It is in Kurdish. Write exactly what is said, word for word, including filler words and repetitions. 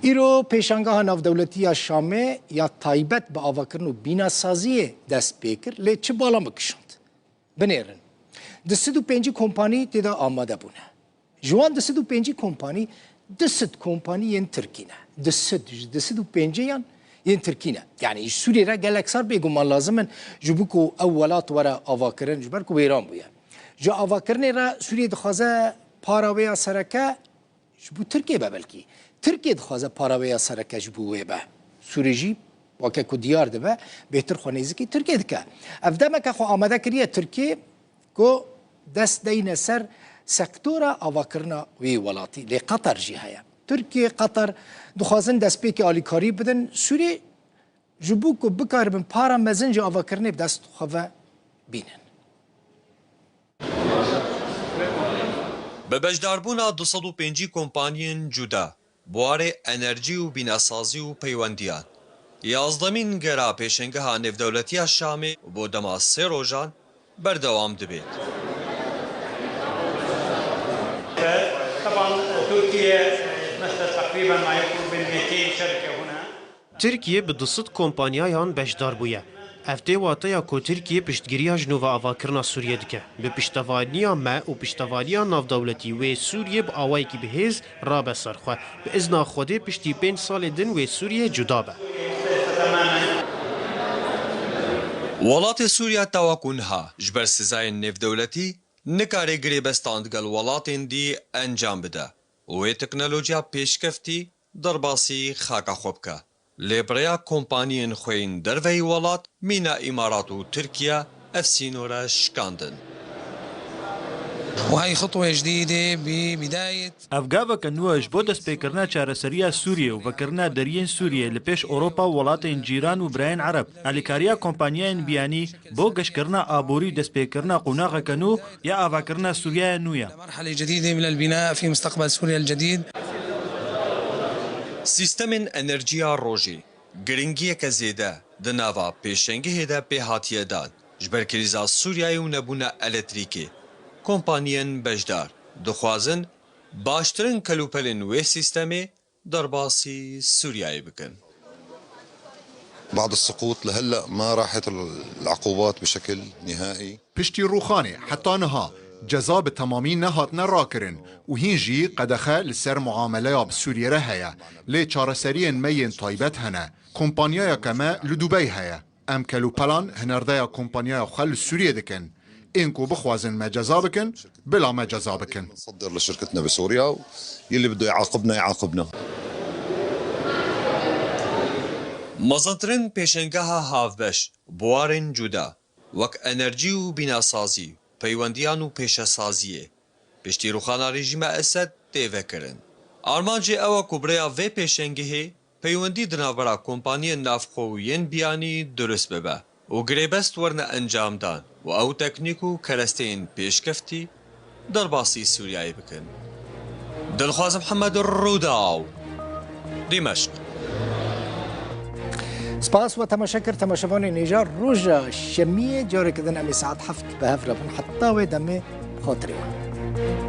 Îro pêşangeha navdewletî ya Şamê ya taybet bi avakirin û bînasaziyê dest pê kir, lê çi bala min kişand? Binêrin. Du sed û pêncî kompanî tê de amade bûne. Ji wan du sed û pêncî kompanî, du sed kompanî yên Tirkî ne. Du sed, ji du sed û pêncî yan yên Tirkî ne. Yanî ji Sûriyê re gelek sar bêguman lazim in, ji bo ku ew welat were avakirin, ji ber ku wêran bûye. Ji avakirinê re Sûriyê dixwaze para wê ya sereke ji bo Tirkiyê be belkî. Tirkiye dixwaze para wê ya sereke ji bo wê be. Sûrê jî weke ku diyar dibe, bêhtir xwe nêzikî Tirkiye dike. Ev demeke xwe amade kiriye Tirkiye ku dest deyne ser sektora avakirina wê welatî. Lê Qatar jî heye. Tirkiye, Qatar dixwazin destpêkê alîkarî bidin Sûriyê ji bo ku bikaribin para mezin ji avakirinê bi dest xwe ve bînin. Bi beşdarbûna du sed û pêncî kompaniyên cuda, buwarê enerjî û bînasazî û peywendiyan, yazdemîn gera pêşengeha nêvdewletî ya Şamê bo dema sê rojan berdewam dibêt. طبعا تركيا مثل تقريبا ما يقرب من مئتين شركة هنا. Tirkiye bi du sed kompanyayan beşdar bûye. Ev tê wateya ku Tirkiye piştgiriya ji nû ve avakirina Sûriyê dike. Bi piştevaniya me û piştevaniya navdewletî wê Sûriyê bi awayekî bi hêz rabe ser xwe. Bi izna Xwedê piştî pênc salê din wê Sûriyê cuda be. Welatê Sûriya tawa ku niha ji ber sizayên nêvdewletî nikare girêbestan digel welatên dî encam bide û wê teknolojiya pêşkeftî derbasî xaka xwe bike. Lê bi rêya kompaniyên xwe yên derveyî welat, mîna Îmarat û Tirkiye, ev sînore şikandin. وهي خطوة جديدة ببداية Ev gaveke nû e ji bo destpêkirina çareseriya Sûriyê û vekirina deriyên Sûriyê li pêş Ewropa û welatên cîran û birayên Ereb. Alîkariya kompanyayên biyanî bo geşkirina aborî û destpêkirina qonaxeke nû ya avakirina Sûriyaya nû ye. مرحلة جديدة من البناء في مستقبل سوريا الجديد. Sîstemên enerjiya rojê giringiyeke zêde di nava pêşengihê de pê hatiye dan. Ji ber krîza Sûriyeyê û nebûna elektrîkê, kompaniyên beşdar dixwazin baştirin kelûpelên wê sîstemê derbasî Sûriyeyê bikin. بعد السقوط لهلأ ما راحت العقوبات بشكل نهائي. Piştî rûxanê heta niha ceza bi temamî nehatine rakirin û hîn jî qedexe li ser muameleya bi Sûriyê re heye, lê çareseriyên me yên taybet hene. Kompanyayeke me li Dubey heye. Em kelûpelan hinardeya kompanyaya xwe li Sûriyê dikin. Ên ku bixwazin me ceza bikin, bila me ceza bikin. نصدر لشركتنا بسوريا، يلي بده يعاقبنا يعاقبنا. Mezintirin pêşengeha havbeş, buwarên cuda, wek enerjî û bînasazî, peywendiyan û pêşesaziyê, piştî rûxana rejîma Esed tê vekirin. Armancê ew e ku bi rêya vê pêşengihê peywendî di navbera kompaniyên navxwe û yên biyanî dirust bibe û girêbest werine encamdan û ew teknîk û keresteyên pêşkeftî derbasî Sûriyeyê bikin. Dilxwaz Mihemed, Rûdaw, Dimeşq. Spas we temaşe kir, temaşevanên hêja, roja şemiyê careke din em ê saet heft bi hev re bin. Heta wê demê, bi xatirê we.